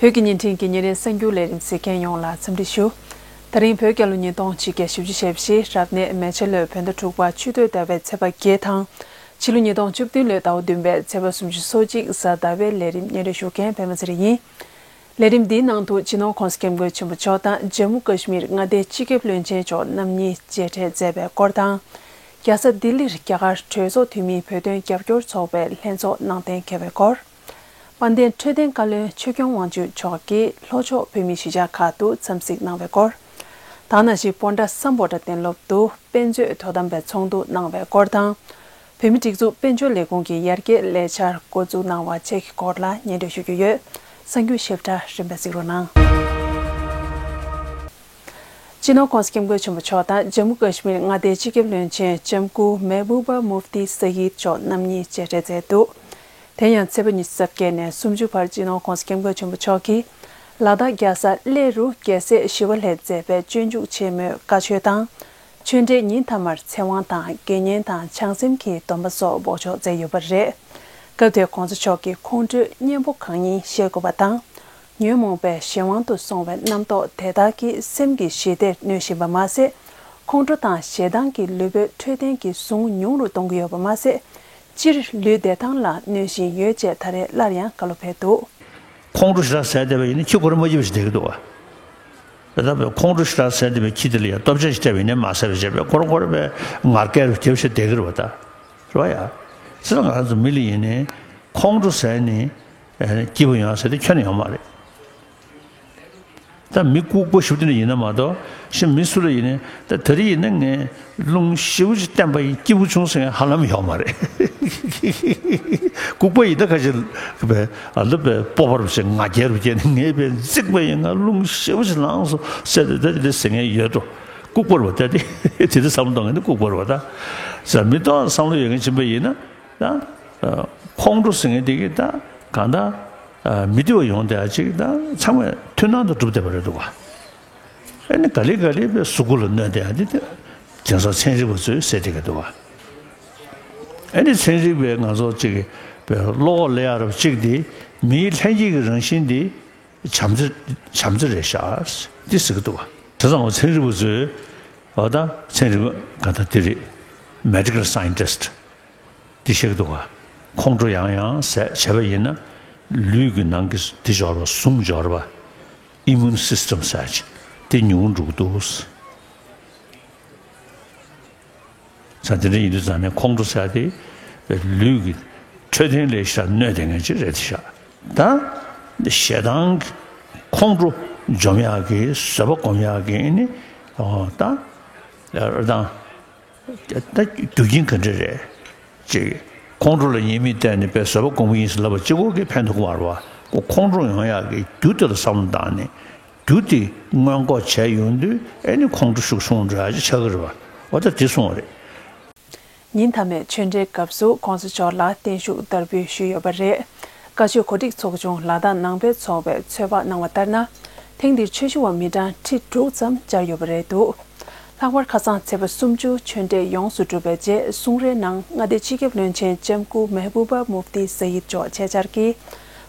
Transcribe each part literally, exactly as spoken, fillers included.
བོད་ཀྱི་བརྙན་འཕྲིན་གྱི་ཉིན་རེའི་གསར་འགྱུར་ལས་རིམ་གཟིགས་མཁན་ཡོངས་ལ་འཚམས་འདྲི་ཞུ། ད་རིང་བོད་རྒྱལ་ལོ་ཉིས་སྟོང་ཆིག་བརྒྱ་བཞི་བཅུ་ཞེ་བཞི་རབ་གནས་མེ་བྱ་ལོའི་བོད་ཟླ་དྲུག་པ་ཆུ་སྟོད་ཟླ་བའི་ཚེས་པ་བརྒྱད་དང་། ཕྱི་ལོ་ཉིས་སྟོང་བཅུ་བདུན་ལོའི་ཟླ་བ་བདུན་པའི་ཚེས་པ་སུམ་ཅུ་སོ་གཅིག་གཟའ་ཟླ་བའི་ལས་རིམ་སྙན་སྒྲོན་ཞུ་མཁན་པད་མ་ཚེ་རིང་ཡིན། ལས་རིམ་འདིའི་ནང་དུ་སྤྱི་ནོར་༸གོང་ས་༸སྐྱབས་མགོན་ཆེན་པོ་མཆོག་དང་ཇམ་མུ་ཀ་ཤི་མིར་མངའ་སྡེའི་སྤྱི་ཁྱབ་བློན་ཆེན་མཆོག་རྣམ་གཉིས་མཇལ་འཕྲད་མཛད་པའི་སྐོར་དང་། རྒྱལ་ས་ལྡི་ལིར་རྒྱ་གར་གྲོས་ཚོགས་འཐུས་མིའི་བོད་དོན་རྒྱབ་སྐྱོར་ཚོགས་པའི་ལྷན་ཚོགས་གནང་གཏན་འཁེལ་བའི་སྐོར། དཔལ་ལྡན་འཕྲོད་བསྟེན་བཀའ་བློན་ཆོས་སྐྱོང་དབང་ཕྱུག་མཆོག་གིས་ལྷོ་ཕྱོགས་བོད་མིའི་གཞིས་ཆགས་ཁག་ཏུ་འཚམས་གཟིགས་གནང་བའི་སྐོར། དེ་ནང་བཞིན་སྤོན་ཊ་སམ་བྷོ་ཊ་གཏན་སློབ་ཏུ་དཔེ་མཛོད་དོ་དམ་པའི་ཚོགས་འདུ་གནང་བའི་སྐོར་དང་། བོད་མིའི་སྒྲིག་འཛུགས་དཔལ་འབྱོར་ལས་ཁུངས་ཀྱི་ཡར་རྒྱས་ལས་འཆར་འགོ་འཛུགས་གནང་བ་བཅས་ཀྱི་སྐོར་ལ་སྙན་སྒྲོན་ཞུ་རྒྱུ་ཡོད། གསར་འགྱུར་ཞིབ་ཕྲ་རིམ་པས་གཟིགས་རོགས་གནང་། སྤྱི་ནོར་༸གོང་ས་༸སྐྱབས་མགོན་ཆེན་པོ་མཆོག་དང་ཇམ་མུ་ཀ་ཤི་མིར་མངའ་སྡེའི་སྤྱི་ཁྱབ་བློན་ཆེན་ལྕམ་སྐུ་མེ་བུ་བ་མུབ་ཏི་སའིད་མཆོག་རྣམ་གཉིས་མཇལ་འཕྲད་མཛད་འདུག་དེ་ཡང་ཚེས་པ་ཉི་ཤུ་རྩ་བརྒྱད་ནས་སུམ་ཅུ་བར་སྤྱི་ནོར་༸གོང་ས་༸སྐྱབས་མགོན་ཆེན་པོ་མཆོག་གིས་ལ་དྭགས་རྒྱལ་ས་གླེ་རུ་རྒྱལ་སྲས་ཞི་བ་ལྷས་མཛད་པའི་སྤྱོད་འཇུག་ཆེན་མོའི་བཀའ་ཆོས་དང་། ཆོས་འབྲེལ་ཉིན་མཐའ་མར་ཚེ་དབང་དང་དགེ་བསྙེན་དང་བྱང་སེམས་ཀྱི་སྡོམ་པ་སོགས་འབོགས་ཆོག་མཛད་ཡོད་པ་རེད། སྐབས་དེར་༸གོང་ས་མཆོག་གིས་ཁོང་ཁྲོའི་གཉེན་པོ་གང་ཡིན་ཤེས་དགོས་པ་དང་། ཉོན་མོངས་པའི་གཞན་དབང་དུ་སོང་བའི་རྣམ་རྟོག་དེ་དག་གིས་སེམས་ཀྱི་ཞི་བདེར་གནོད་བཞིན་པ་མ་ཟད། ཁོང་ཁྲོ་དང་ཞེ་སྡང་གིས་ལུས་པོའི་འཕྲོད་བསྟེན་གྱི་ཟུངས་ཉུང་རུ་གཏོང་གི་ཡོད་པ་མ་ཟད། སྤྱིར་ལུས་བདེ་ཐང་ལ་གནོད་བཞིན་ཡོད་ཅེས་ད་རེས་སླར་ཡང་བཀའ་སློབ་ཕེབས་འདུག་ཁོང་ཁྲོ་ཞེ་དྲག་ཟ་བསྡད་པ་ཡིན་ན་ཁྱི་ཁོ་རང་མ་སྐྱིད་པ་ཞིག་བསྡད་ཀྱི་འདུག་བ། དེ་ལྟ་བུའི་ཁོང་ཁྲོ་ཞེ་དྲག་ཟ་བསྡད་པའི་ཁྱི་དེ་ལ་ཡང་སྟོབས་ཆེན་ཞིག་སྤྲད་པ་ཡིན་ན་མ་ཟ་བའི་བྱས་པས་ཁོ་རང་ཁོ་རང་པའི་ངར་སྐད་རུ་རྒྱབ་ཞིག་བསྡད་ཀྱི་རེད་བ་ད། རེད་བ་ཡ། ཚེ་ལ་ང་རང་ཚོ་མི་ལ་ཡིན་ནའི་ཁོང་ཁྲོ་ཟ་ནས་སྐྱིད་པོ་ཡོང་ཟེར་ཏེ་ཁྱོན་ནས་ཡོང་མ་རེད། ད་མི་ལྐུགས་པ་ཞིག་དེ་འདྲ་ཡིན་ན་མ་གཏོགས་ཤི་མི་སུ་ལ་ཡིན་ནའི་ད་ད་རེས་ཡིན་ན་ངས་རླུང་ཞེ་པོ་ཅིག་བསྟན་པ་ཡིན་སྐྱིད་པོ་བྱུང་ཟེར་མཁན་ཧ་ལམ་ཡོད་མ་རེད། ལྐུགས་པ་ཡིན་ད་ཁ་ཤས་པའི་ཨ་ལོ་པའི་སྤོབས་པ་རུ་བྱས་ང་རྒྱལ་རུ་བྱས་ནས་ངས་པའི་རྫིག་པ་ཡིན་ང་རླུང་ཞེ་པོ་ཅིག་ལངས་སོང་ཟེར་ཏེ་ད་དེ་འདྲ་ཟེར་མཁན་ཡོད་དོ། ལྐུགས་པ་རུ་བ་ད་དེ་དེ་འདྲ་བསམ་བློ་གཏོང་མཁན་དེ་ལྐུགས་པ་རུ་བ་ད་ཟེར་མི་གཏོང་བསམ་བློ་ཡོད་མཁན་ཕྱིན་པ་ཡིན་ན་ད་ཁོང་ཁྲོ་ཟེར་མཁན་དེ་གི་ད་གང་ད། མི་བདེ་བ་ཡོང་བསྡད་ཡ་ཅིག་དང་ཚང་མས་མཐུན་སྣང་དུ་གྲུབ་བསྡད་པ་རེད་འདུག་བ། ཨ་ནི་ག་ལེ་ག་ལེ་པའི་གཟུགས་པོ་ལ་གནོད་བསྡད་ཡ་དེ་དེ་དེང་སང་ཚན་རིག་པ་ཚོས་ཟེར་བསྡད་ཀྱི་འདུག་བ། ཨ་ནི་ཚན་རིག་པས་ང་ཚོ་ཅིག་པའི་བློ་ཁོག་སླེབས་ཡ་རབས་ཅིག་དེ་མིའི་ལྷན་སྐྱེས་ཀྱི་རང་བཞིན་དེ་བྱམས་བརྩེ་བྱམས་བརྩེ་རེད་ཤག་དེ་ཟེར་གྱི་འདུག་བ། དེ་ཙང་ཚན་རིག་པ་ཚོས་འོ་ད་ཚན་རིག་པ་ག་ད་དེ་རེད། མེ་ཌི་ཀལ་སའེན་ཊི་སི་ཊི། འདི་བཤད་ཀྱི་འདུག་ག་ཁོང་ཁྲོ་ཡང་ཡང་ཟས་བྱས་པ་ཡིན་ན་ལུས་ཀྱི་ནང་གི་འདི་སྦྱོར་བ་ཟུངས་སྦྱོར་བ་ཨི་མུན་སིས་ཊམ་ཟེར་ཅིག་དེ་ཉུང་འགྲོ་གི་འདུག་ས་དེ་འདྲ་ཡིན་དུས་ཙང་ནས་ཁོང་ཁྲོ་ཟེར་དེ་ལུས་ཀྱི་འཕྲོད་བསྟེན་ལ་ཞེ་དྲག་གནོད་བསྡད་མཁན་ཅིག་རེད་ཤག་ད་ཞེ་སྡང་གི་ཁོང་ཁྲོ་འཇོམས་ཡག་གི་བཟོད་པ་སྒོམ་ཡག་གི་ནི་ད་ཨ་དང་། ད་རྒྱུ་རྐྱེན་ག་འདྲ་རེད། ཅེས་ཁོང་ཁྲོ་ལ་ཉེས་དམིགས་བལྟས་ནས་པའི་བཟོད་པ་སྒོམ་གྱི་ཡིན་ཟེར་ལབ་པ་གཅིག་པོ་གིས་ཕན་ཐོགས་མ་རེད་བ། ཁོ་ཁོང་ཁྲོ་ཡོང་ཡག་གི་རྒྱུ་དེ་ལ་བསམ་བློ་བཏང་ནས་རྒྱུ་དེ་སྔོན་འགོག་བྱས་ཡོང་དུས་ཨེ་ནི་ཁོང་ཁྲོ་ཤུགས་ཆུང་འགྲོ་ཡག་ཅིག་ཆགས་ཀྱི་རེད་བ། འོ་ད་དེ་སོང་བ་རེད། ཉིན་མཐའ་མའི་ཆོས་འབྲེལ་སྐབས་སུ་༸གོང་ས་མཆོག་ལ་བརྟན་བཞུགས་བསྟར་འབུལ་ཞུས་ཡོད་པ་རེད། བཀའ་ཆོས་གོ་སྒྲིག་ཚོགས་ཆུང་ལ་དྭགས་ནང་པའི་ཚོགས་པས་ཚོད་དཔག་གནང་བ་ལྟར་ན། ཐེངས་འདིར་ཆོས་ཞུ་བ་མི་གྲངས་ཁྲི་དྲུག་ཙམ་བཅར་ཡོད་པ་རེད་འདུག་ལྷག་པར་ཁ་སང་ཚེས་པ་སུམ་ཅུ་ཆོས་འབྲེལ་ཡོངས་སུ་གྲུབ་པའི་རྗེས་གསུང་རའི་ནང་མངའ་སྡེའི་སྤྱི་ཁྱབ་བློན་ཆེན་ལྕམ་སྐུ་མེ་བྷུ་བ་མུབ་ཏི་སའིད་མཆོག་ཆེད་བཅར་གྱིས།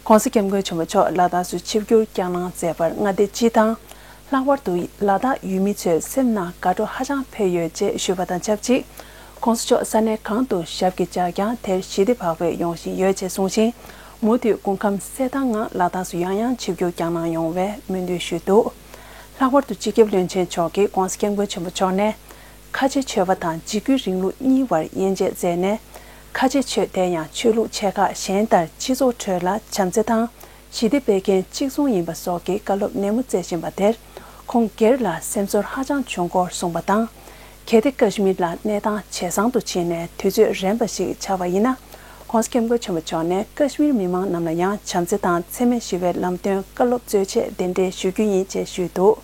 ༸གོང་ས་༸སྐྱབས་མགོན་ཆེན་པོ་མཆོག་ལ་དྭགས་སུ་ཆིབས་བསྒྱུར་བསྐྱངས་གནང་མཛད་པར་མངའ་སྡེ་སྤྱི་དང་། ལྷག་པར་དུ་ལ་དྭགས་ཡུལ་མི་ཚོའི་སེམས་ནང་དགའ་སྤྲོ་ཧ་ཅང་འཕེལ་ཡོད་ཅེས་ཞུས་པ་དང་ཆབས་ཅིག ༸གོང་ས་མཆོག་ས་གནས་གང་དུ་ཞབས་ཀྱིས་བཅགས་ཀྱང་དེར་ཞི་བདེ་བག་ཕེབས་ཡོང་བཞིན་ཡོད་ཅེས་གསུངས་ཤིང་། མུ་མཐུད་སྐུ་ཁམས་གསལ་ཐང་ངང་ལ་དྭགས་སུ་ཡང་ཡང་ཆིབས་བསྒྱུར་བསྐྱངས་གནང་ཡོང་བའི་སྨོན་འདུན་ཞུས་འདུག་ལྷག་པར་དུ་སྤྱི་ཁྱབ་བློན་ཆེན་མཆོག་གིས་༸གོང་ས་༸སྐྱབས་མགོན་ཆེན་པོ་མཆོག་ནས། ཁ་ཆེ་ཆོས་པ་དང་འཇིགས་སྐུལ་རིང་ལུགས་གཉིས་བར་དབྱེ་འབྱེད་མཛད་ནས། ཁ་ཆེ་ཆོས་དེ་ཡང་ཆོས་ལུགས་ཆེ་ཁག་གཞན་ལྟར་སྤྱི་ཚོགས་ཁྲོད་ལ་བྱམས་བརྩེ་དང་། ཞི་བདེ་སྤེལ་མཁན་གཅིག་མཚུངས་ཡིན་པ་སོགས་ཀྱི་བཀའ་སློབ་ནན་མོ་སྩལ་བཞིན་པ་དེར། ཁོང་སྒེར་ལ་སེམས་ཚོར་ཧ་ཅང་བྱུང་སྐོར་གསུངས་པ་དང་། གལ་ཏེ་ཀ་ཤི་མིར་ལ་གནས་སྟངས་ཇེ་བཟང་དུ་ཕྱིན་ནས་དུས་ཚོད་རན་པ་ཞིག་ཆགས་པ་ཡིན་ན། ༸གོང་ས་༸སྐྱབས་མགོན་ཆེན་པོ་མཆོག་ནས་ཀ་ཤི་མིར་མི་མང་རྣམས་ལ་ཡང་བྱམས་བརྩེ་དང་འཚེ་མེད་ཞི་བའི་ལམ་སྟོན་བཀའ་སློབ་སྩོལ་ཆེད་གདན་འདྲེན་ཞུ་རྒྱུ་ཡིན་ཅེས་ཞུས་འདུག་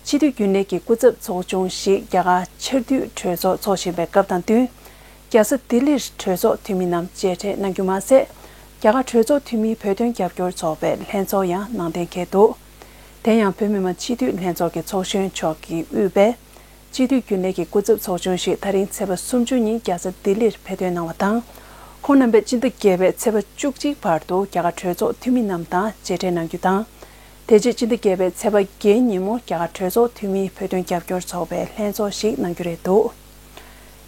སྤྱི་འཐུས་རྒྱུན་ལས་ཀྱི་སྐུ་ཚབ་ཚོགས་ཆུང་ཞིག་རྒྱ་གར་ཆར་དུས་གྲོས་ཚོགས་འཚོགས་བཞིན་པའི་སྐབས་དང་བསྟུན། རྒྱལ་ས་ལྡི་ལིར་གྲོས་ཚོགས་འཐུས་མི་རྣམས་མཇལ་འཕྲད་གནང་རྒྱུ་མ་ཟད། རྒྱ་གར་གྲོས་ཚོགས་འཐུས་མིའི་བོད་དོན་རྒྱབ་སྐྱོར་ཚོགས་པའི་ལྷན་ཚོགས་ཡང་གནང་གཏན་འཁེལ་འདུག་དེ་ཡང་བོད་མི་མང་སྤྱི་འཐུས་ལྷན་ཚོགས་ཀྱི་ཚོགས་གཞོན་མཆོག་གིས་དབུས་པའི་སྤྱི་འཐུས་རྒྱུན་ལས་ཀྱི་སྐུ་ཚབ་ཚོགས་ཆུང་ཞིག་ད་རིང་ཚེས་པ་སུམ་ཅུ་ཉིན་རྒྱལ་ས་ལྡི་ལིར་ཕེབས་ཐོན་གནང་བ་དང་། ཁོང་རྣམ་པས་སྤྱི་ཟླ་བརྒྱད་པའི་ཚེས་པ་བཅུ་གཅིག་བར་དུ་རྒྱ་གར་གྲོས་ཚོགས་འཐུས་མི་རྣམས་དང་མཇལ་འཕྲད་གནང་རྒྱུ་དང་། དེ་རྗེས་སྤྱི་ཟླ་བརྒྱད་པའི་ཚེས་པ་བརྒྱད་ཉིན་མོ་རྒྱ་གར་གྲོས་ཚོགས་འཐུས་མིའི་བོད་དོན་རྒྱབ་སྐྱོར་ཚོགས་པའི་ལྷན་ཚོགས་ཤིག་གནང་རྒྱུ་རེད་འདུག་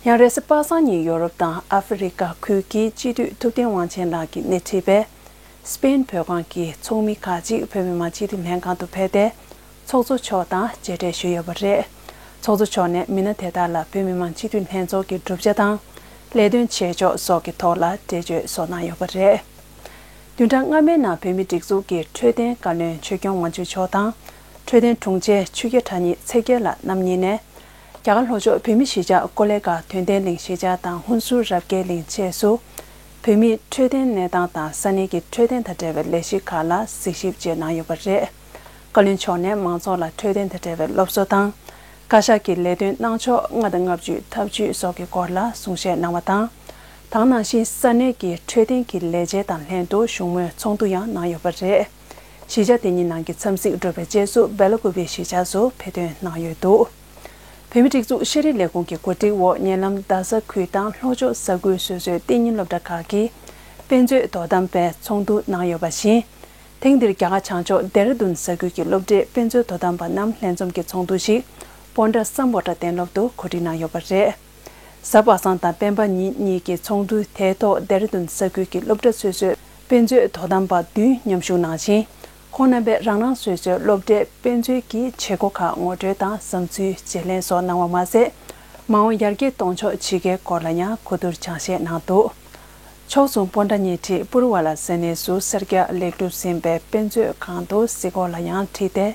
ཡང་རེས་གཟའ་པ་སངས་ཉིན་ཡོ་རོབ་དང་ཨ་ཧྥེ་རི་ཀ་ཁུལ་གྱི་སྤྱི་འཐུས་ཐུབ་བསྟན་དབང་ཆེན་ལགས་ཀྱིས་སྣེ་ཁྲིད་པའི་སི་པེན་བོད་ཁང་གི་ཚོགས་མི་ཁག་ཅིག་བོད་མི་མང་སྤྱི་འཐུས་ལྷན་ཁང་དུ་ཕེབས་ཏེ། ཚོགས་གཙོ་མཆོག་དང་མཇལ་འཕྲད་ཞུས་ཡོད་པ་རེད། ཚོགས་གཙོ་མཆོག་ནས་མི་སྣ་དེ་དག་ལ་བོད་མི་མང་སྤྱི་འཐུས་ལྷན་ཚོགས་ཀྱི་གྲུབ་ཆ་དང་། ལས་དོན་བྱེད་ཕྱོགས་སོགས་ཀྱི་ཐོག་ལ་འགྲེལ་བརྗོད་སོགས་གནང་ཡོད་པ་རེད། བདུན་ཕྲག་སྔ་མའི་ནང་བོད་མིའི་སྒྲིག་འཛུགས་ཀྱི་འཕྲོད་བསྟེན་བཀའ་བློན་ཆོས་སྐྱོང་དབང་ཕྱུག་མཆོག་དང་། འཕྲོད་བསྟེན་དྲུང་ཆེ་ཆོས་རྒྱལ་གྲགས་ཉིད་ཚེ་རྒྱལ་ལགས་རྣམ་གཉིས་ནས། རྒྱ་གར་ལྷོ་ཕྱོགས་བོད་མི་གཞིས་ཆགས་ཀོ་ལེ་གྷལ་དོན་ལྡན་གླིང་གཞིས་ཆགས་དང་ཧུན་སུར་རབ་རྒྱས་གླིང་བཅས་སུ། བོད་མིའི་འཕྲོད་བསྟེན་གནས་སྟངས་དང་ས་གནས་ཀྱི་འཕྲོད་བསྟེན་དང་འབྲེལ་བའི་ལས་གཞི་ཁག་ལ་གཟིགས་ཞིབ་བཅས་གནང་ཡོད་པ་རེད། བཀའ་བློན་མཆོག་ནས་མང་ཚོགས་ལ་འཕྲོད་བསྟེན་དང་འབྲེལ་བའི་སློབ་གསོ་དང་། བཀའ་ཤག་གི་ལས་དོན་གནང་ཕྱོགས་ལྔ་དང་ལྔ་བཅུའི་ཐབས་ཇུས་སོགས་ཀྱི་སྐོར་ལ་གསུང་བཤད་གནང་བ་དང་། དེ་ནང་བཞིན་ས་གནས་ཀྱི་འཕྲོད་བསྟེན་གྱི་ལས་བྱེད་དང་ལྷན་དུ་བཞུགས་མོལ་ཚོགས་འདུ་ཡང་གནང་ཡོད་པ་རེད། གཞིས་ཆགས་དེ་གཉིས་ནང་གི་འཚམས་གཟིགས་གྲུབ་པའི་རྗེས་སུ་སྦེ་ལ་ཀུ་པེ་གཞིས་ཆགས་སུ་ཕེབས་ཐོན་གནང་ཡོད་འདུག་བོད་མིའི་སྒྲིག་འཛུགས་ཤེས་རིག་ལས་ཁུངས་ཀྱི་གོ་སྒྲིག་འོག་ཉེ་ལམ་རྡ་ས་ཁུལ་དང་ལྷོ་ཕྱོགས་ས་ཁུལ་སོ་སོའི་གཏན་ཉིན་སློབ་གྲྭ་ཁག་གི་དཔེ་མཛོད་དོ་དམ་པས་ཚོགས་འདུ་གནང་ཡོད་པ་བཞིན། ཐེངས་འདིར་རྒྱ་གར་བྱང་ཕྱོགས་ལྡེ་ར་ལྡུན་ས་ཁུལ་གྱི་སློབ་གྲྭའི་དཔེ་མཛོད་དོ་དམ་པ་རྣམས་ལྷན་འཛོམས་ཀྱི་ཚོགས་འདུ་ཞིག་སྤོན་ཊ་སམ་བྷོ་ཊ་གཏན་སློབ་ཏུ་གོ་སྒྲིག་གནང་ཡོད་པ་རེད། གཟའ་པ་སངས་དང་སྤེན་པ་ཉིན་གཉིས་ཀྱི་ཚོགས་འདུ་དེའི་ཐོག་ལྡེ་ར་ལྡུན་ས་ཁུལ་གྱི་སློབ་གྲྭ་སོ་སོའི་དཔེ་མཛོད་དོ་དམ་པ་བདུན་མཉམ་ཞུགས་གནང་ཞིང་། ཁོང་རྣམ་པས་རང་རང་སོ་སོའི་སློབ་གྲྭའི་དཔེ་མཛོད་ཀྱི་བྱེད་སྒོ་ཁག་ངོ་སྤྲོད་དང་བསམ་ཚུལ་བརྗེ་ལེན་སོགས་གནང་བ་མ་ཟད། མ་འོངས་ཡར་རྒྱས་གཏོང་ཕྱོགས་ཇི་དགེའི་སྐོར་ལ་ཡང་གོ་བསྡུར་སྦྱང་བཤད་གནང་འདུག་ཕྱོགས་མཚུངས་སྤོན་ཊ་ཉེ་འཁྲིས་པུ་རུ་ཝ་ལ་ས་གནས་སུ་སེར་སྐྱ་ལེགས་གྲུབ་ཟིན་པའི་དཔེ་མཛོད་ཁང་དུ་གཟིགས་སྐོར་ལ་ཡང་ཁྲིད་དེ།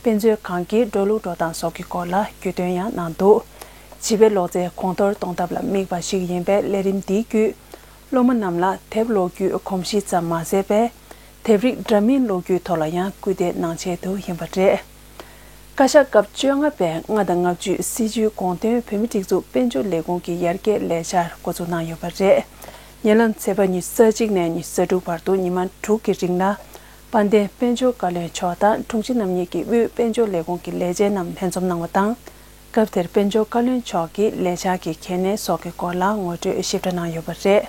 དཔེ་མཛོད་ཁང་གི་འགྲོ་ལུགས་འགྲོ་སྟངས་སོགས་ཀྱི་སྐོར་ལ་རྒྱུས་སྟོན་ཡང་གནང་འདུག་བྱིས་པའི་ལོ་ཚད་གོང་མཐོར་གཏོང་ཐབས་ལ་དམིགས་པ་ཞིག་ཡིན་པས་ལས་རིམ་འདིའི་བརྒྱུད། སློབ་མ་རྣམས་ལ་དེབ་ཀློག་རྒྱུའི་གོམས་གཤིས་ཙམ་མ་ཟད་པའི། དེབ་རིགས་འདྲ་མིན་ཀློག་རྒྱུའི་ཐོག་ལ་ཡང་སྐུལ་འདེད་གནང་ཆེད་དུ་ཡིན་པ་རེད། བཀའ་ཤག་སྐབས་བཅོ་ལྔ་པའི་ལྔ་དང་ལྔ་བཅུའི་སྲིད་བྱུས་དགོངས་དོན་བོད་མིའི་སྒྲིག་འཛུགས་དཔལ་འབྱོར་ལས་ཁུངས་ཀྱི་ཡར་རྒྱས་ལས་འཆར་འགོ་འཛུགས་གནང་ཡོད་པ་རེད། ཉེ་ལམ་ཚེས་པ་ཉི་ཤུ་རྩ་གཅིག་ནས་ཉི་ཤུ་རྩ་དྲུག་བར་དུ་ཉི་མ་དྲུག་གི་རིང་ལ། དཔལ་ལྡན་དཔལ་འབྱོར་བཀའ་བློན་མཆོག་དང་དྲུང་ཆེ་རྣམ་གཉིས་ཀྱིས་དབུས་དཔལ་འབྱོར་ལས་ཁུངས་ཀྱི་ལས་བྱེད་རྣམས་ལྷན་འཛོམས་གནང་བ་དང་། སྐབས་དེར་དཔལ་འབྱོར་བཀའ་བློན་མཆོག་གིས་ལས་འཆར་གྱི་གལ་གནད་སོགས་ཀྱི་སྐོར་ལ་ངོ་སྤྲོད་ཞིབ་ཕྲ་གནང་ཡོད་པ་རེད།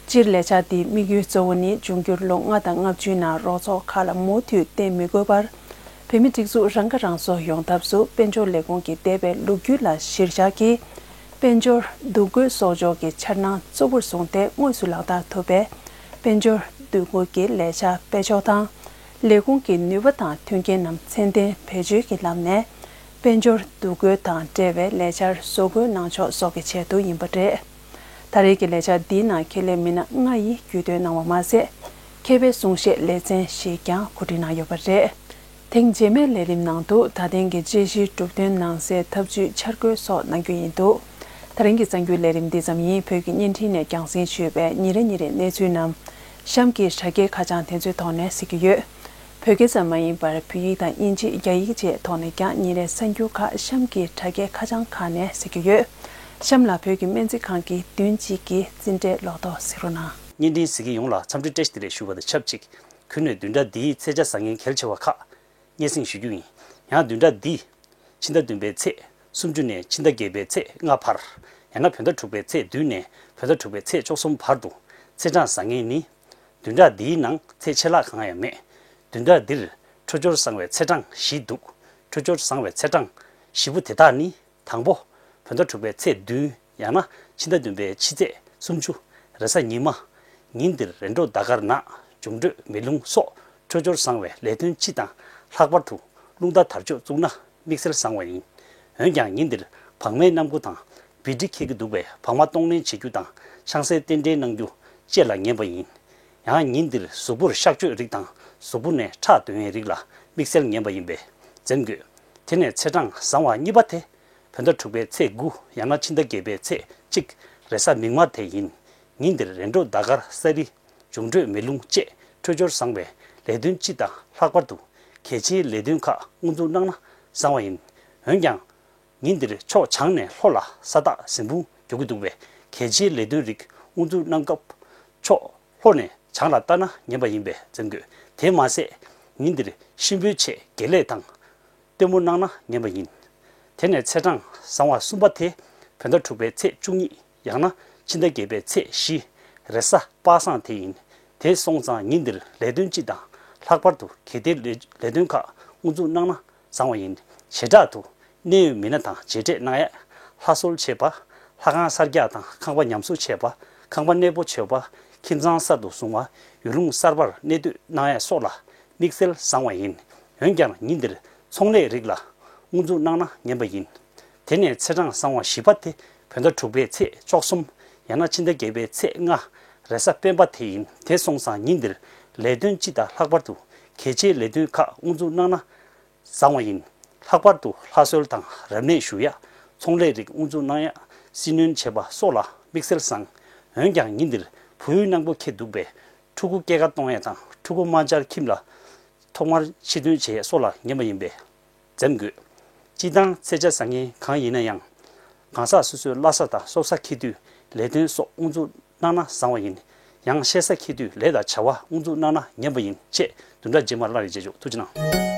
སྤྱིར་ལས་འཆར་འདིའི་དམིགས་ཡུལ་གཙོ་བོ་ནི་འབྱུང་འགྱུར་ལོ་ལྔ་དང་ལྔ་བཅུའི་ནང་རོགས་ཚོགས་ཁག་ལ་མུ་མཐུད་བརྟེན་མི་དགོས་པར། བོད་མིའི་སྒྲིག་འཛུགས་རང་ཁ་རང་གསོ་ཡོང་ཐབས་སུ་དཔལ་འབྱོར་ལས་ཁུངས་ཀྱི་འདས་པའི་ལོ་རྒྱུས་ལ་གཞིར་བཞག་གིས། དཔལ་འབྱོར་འདུ་འགོད་གསོག་འཇོག་གི་འཆར་སྣང་གཙོ་བོར་བཟུང་སྟེ་དངོས་སུ་ལག་བསྟར་ཐུབ་པའི་དཔལ་འབྱོར་འདུ་འགོད་ཀྱི་ལས་འཆར་སྤེལ་ཕྱོགས་དང་། ལས་ཁུངས་ཀྱི་ནུས་པ་དང་མཐུན་རྐྱེན་རྣམས་ཚད་ལྡན་བེད་སྤྱོད་ཀྱི་ལམ་ནས། དཔལ་འབྱོར་འདུ་འགོད་དང་འབྲེལ་བའི་ལས་འཆར་བཟོ་འགོད་གནང་ཕྱོགས་སོགས་ཀྱི་ཆེད་དུ་ཡིན་པ་རེད། ད་རེས་ཀྱི་ལས་འཆར་འདིའི་ནང་ཁེ་ལས་མི་སྣ་ལྔ་ཡིས་རྒྱུས་སྟོན་གནང་བ་མ་ཟད། མཁས་པའི་གསུང་བཤད་ལེ་ཚན་ཞིག་ཀྱང་གོ་སྒྲིག་གནང་ཡོད་པ་རེད། ཐེངས་རྗེས་མའི་ལས་རིམ་ནང་དུ་ད་ཐེངས་ཀྱི་དཔྱད་གཞིའི་གྲུབ་དོན་ནང་གསལ་ཐབས་ཇུས་འཆར་འགོད་སོགས་གནང་རྒྱུ་ཡིན་འདུག་ད་རིང་གི་གསར་འགྱུར་ལས་རིམ་འདི་ཙམ་ཡིན། བོད་ཀྱི་བརྙན་འཕྲིན་ནས་རྒྱང་སྲིང་ཞུས་པའི་ཉིན་རེ་ཉིན་རེའི་གནས་ཚུལ་རྣམས་གཤམ་གྱི་དྲ་རྒྱའི་ཁ་བྱང་དེ་ཚོའི་ཐོག་ནས་གཟིགས་ཀྱི་ཡོད། བོད་སྐད་ཙམ་མ་ཡིན་པར་བོད་ཡིག་དང་དབྱིན་ཇི། རྒྱ་ཡིག་བཅས་ཐོག་ནས་ཀྱང་ཉིན་རེའི་གསར་འགྱུར་ཁག་གཤམ་གྱི་དྲ་རྒྱའི་ཁ་བྱང་ཁག་ནས་གཟིགས་ཀྱི་ཡོད། གཤམ་ལ་བོད་ཀྱི་སྨན་རྩིས་ཁང་གི་བདུན་གཅིག་གི་རྩིས་འབྲས་ལོ་ཐོ་གཟིགས་རོགས་གནང་། བརྙན་འཕྲིན་གཟིགས་མཁན་ཡོངས་ལ་འཚམས་འདྲི་བཀྲ་ཤིས་བདེ་ལེགས་ཞུ་བ་དང་ཆབས་ཅིག་གུས་ནས་བདུན་ཕྲག་འདིའི་ཚེས་ཆ་བཟང་ངན་གལ་ཆེ་བ་ཁག་སྙན་སེང་ཞུ་རྒྱུ་ཡིན། ཡང་བདུན་ཕྲག་འདི་ཕྱི་ཟླ་བདུན་པའི་ཚེས་སུམ་ཅུ་ནས་ཕྱི་ཟླ་བརྒྱད་པའི་ཚེས་ལྔ་བར། ཡང་ན་བོད་ཟླ་དྲུག་པའི་ཚེས་བདུན་ནས་བོད་ཟླ་དྲུག་པའི་ཚེས་བཅུ་གསུམ་བར་དུ་ཚེས་གྲངས་བཟང་ངན་ནི། བདུན་ཕྲག་འདིའི་ནང་ཚེས་ཆད་ལྷག་གང་ཡང་མེད། བདུན་ཕྲག་འདིར་འཕྲོད་སྦྱོར་བཟང་བའི་ཚེས་གྲངས་བཞི་འདུག་འཕྲོད་སྦྱོར་བཟང་བའི་ཚེས་གྲངས་བཞི་པོ་དེ་དག་ནི། དང་པོ། བོད་ཟླ་དྲུག་པའི་ཚེས་བདུན། ཡང་ན་ཕྱི་ཟླ་བདུན་པའི་ཕྱི་ཚེས་སུམ་ཅུ། རེས་གཟའ་ཉི་མ། ཉིན་འདིར་རེས་འགྲོགས་ཟླ་སྐར་ནག་འབྱུང་འཕྲོད་མེ་རླུང་སོགས་འཕྲོད་སྦྱོར་བཟང་བའི་ལས་དོན་སྤྱི་དང་ལྷག་པར་དུ་རླུང་རྟ་དར་ལྕོག་བཙུགས་ན་དམིགས་བསལ་བཟང་བ་ཡིན། འོན་ཀྱང་ཉིན་འདིར་བག་མའི་སྣམ་སྒོ་དང་བིས་ཊི་འཁེལ་གྱི་འདུག་པས་བག་མ་གཏོང་ལེན་བྱེད་རྒྱུ་དང་ཆང་སའི་རྟེན་འབྲེལ་གནང་རྒྱུ་བཅས་ལ་ངན་པ་ཡིན། ཡང་ཉིན་འདིར་གཟུགས་པོར་གཤག་བཅོས་རིགས་དང་གཟུགས་པོ་ནས་ཁྲག་འདོན་ཡས་རིགས་ལ་དམིགས་བསལ་ངན་པ་ཡིན་པས་འཛེམ་དགོས། དེ་ནས་ཚེས་གྲངས་བཟང་བ་གཉིས་པ་དེ། བོད་ཟླ་དྲུག་པའི་ཚེས་དགུ། ཡང་ན་ཕྱི་ཟླ་བརྒྱད་པའི་ཚེས་གཅིག་རེས་གཟའ་མིག་དམར་དེ་ཡིན། ཉིན་འདིར་རེས་འགྲོགས་ཟླ་སྐར་ས་རི། འབྱུང་འཕྲོད་མེ་རླུང་བཅས་འཕྲོད་སྦྱོར་བཟང་བའི་ལས་དོན་སྤྱི་དང་ལྷག་པར་དུ་གལ་ཆེའི་ལས་དོན་ཁག་དབུ་འཛུགས་གནང་ན་བཟང་བ་ཡིན། འོན་ཀྱང་། ཉིན་འདིར་ཕྱོགས་བྱང་ནས་ལྷོ་ལ་ས་ཐག་ཟིན་ཕུང་རྒྱུག་གི་འདུག་པས་གལ་ཆེའི་ལས་དོན་རིགས་དབུ་འཛུགས་གནང་སྐབས་ཕྱོགས་ལྷོ་ནས་བྱང་ལ་བལྟ་ན་ངན་པ་ཡིན་པས་འཛེམ་དགོས། དེ་མ་ཟད། ཉིན་འདིར་གཤིན་པོའི་ཆེད་དགེ་ལས་དང་། སྟོན་མོ་གནང་ན་ངན་པ་ཡིན། དེ་ནས་ཚེས་གྲངས་བཟང་བ་གསུམ་པ་དེ་བོད་ཟླ་དྲུག་པའི་ཚེས་བཅུ་གཉིས། ཡང་ན་ཕྱི་ཟླ་བརྒྱད་པའི་ཚེས་བཞི། རེས་གཟའ་པ་སངས་དེ་ཡིན། དེ་སོང་ཙང་ཉིན་འདིར་ལས་དོན་སྤྱི་དང་ལྷག་པར་དུ་གལ་ཏེ་ལས་ལས་དོན་ཁག་དབུ་འཛུགས་གནང་ན་བཟང་བ་ཡིན། བྱེ་བྲག་ཏུ་གནད་ཡོད་མི་སྣ་དང་མཇལ་འཕྲད་གནང་ཡས། ལྷ་གསོལ་བྱེད་པ། ལྷ་ཁང་གསར་རྒྱག་དང་ཁང་པ་ཉམས་གསོ་བྱེད་པ། ཁང་པ་གནས་སྤོ་བྱེད་པ། ཁྱིམ་ཚང་གསར་དུ་བཟུང་བ། ཡུལ་ལུང་གསར་པར་གནས་སྡོད་གནང་ཡས་སོགས་ལ་དམིགས་བསལ་བཟང་བ་ཡིན། འོན་ཀྱང་ཉིན་འདིར་ཚོང་ལས་རིགས་ལ་དབུ་འཛུགས་གནང་ན་ངན་པ་ཡིན། དེ་ནས་ཚེས་གྲངས་བཟང་བ་བཞི་པ་དེ་བོད་ཟླ་དྲུག་པའི་ཚེས་བཅུ་གསུམ། ཡང་ན་ཕྱི་ཟླ་བརྒྱད་པའི་ཚེས་ལྔ། རེས་གཟའ་སྤེན་པ་དེ་ཡིན། དེ་སོང་ཙང་ཉིན་འདིར་ལས་དོན་སྤྱི་དང་ལྷག་པར་དུ་གལ་ཆེའི་ལས་དོན་ཁག་དབུ་འཛུགས་གནང་ན་བཟང་བ་ཡིན། ལྷག་པར་དུ་ལྷ་གསོལ་དང་རབ་གནས་ཞུ་ཡ། ཚོང་ལས་རིགས་དབུ་འཛུགས་གནང་ཡ། སྲི་གནོན་བྱེད་པ་སོགས་ལ་དམིགས་བསལ་བཟང་། འོན་ཀྱང་ཉིན་འདིར་བུ་ཡུག་གནང་སྒོ་ཁེལ་འདུག་པས། ཕྲུ་གུ་སྐྱེས་ཀ་གཏོང་ཡ་དང་ཕྲུ་གུ་མ་འབྱར་ཁྱིམ་ལ་ཐོག་མར་ཕྱིར་ཐོན་བྱེད་ཡ་སོགས་ལ་ངན་པ་ཡིན་པས། འཛེམ་དགོས། སྤྱིར་བཏང་ཚེས་ཆ་བཟང་ངན་གང་ཡིན་ན་ཡང་། གང་ཟག་སོ་སོའི་བླ་གཟའ་དང་སྲོག་གཟའ་འཁེལ་དུས་ལས་དོན་སོགས་དབུ་འཛུགས་གནང་ན་བཟང་བ་ཡིན། ཡང་གཤེད་གཟའ་འཁེལ་དུས་ལས་དང་བྱ་བ་དབུ་འཛུགས་གནང་ན་ངན་པ་ཡིན་ཅེས་བདུན་ཕྲག་རྗེས་མར་སླར་ཡང་མཇལ་ཆོག་ཐུགས་རྗེ་གནང་།